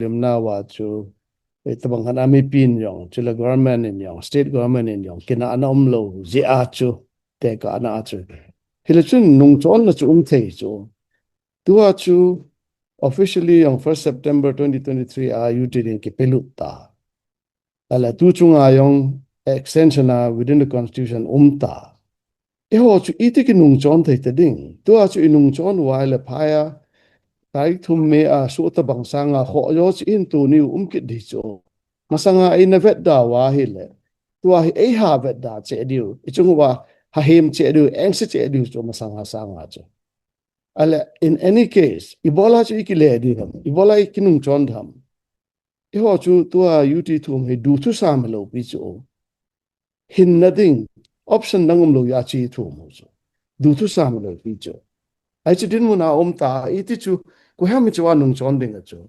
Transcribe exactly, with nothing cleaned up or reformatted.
limna uva chu, eh, tabang khat a mipin jong, chule government in jong, state government in jong, kinahna umlou jeh a chu, tekahna a chu. Hile chun nungchonna chu um thei chu. Tua chu officially jong first September twenty twenty-three a U T din kipelut ta. Ahile tu chunga jong extension a within the constitution um ta. Eiho chu iti kinungchon thei ta ding. Tua chu inungchon uva ahile phai a, tarik thum May a soh tabang sanga khoh jo chu in tuni u um kit di chu. Masanga eina vetda uva ahile. Tua hi eiha vetda cheh diu. Ichung uva hahem cheh diu, engse cheh diu chu masanga sanga chu. Ahile, in any case, ibola chu ikile di ham, ibola ikinungchon di ham. Eiho chu tua U T thum hi duthusam hilou pi chu. Hinna ding, option dang umlou jeh a chu thum u chu. Duthusam hilou pi chu. Ahi chu dinmun a um ta, iti chu, koiham chu anungchon ding a chu.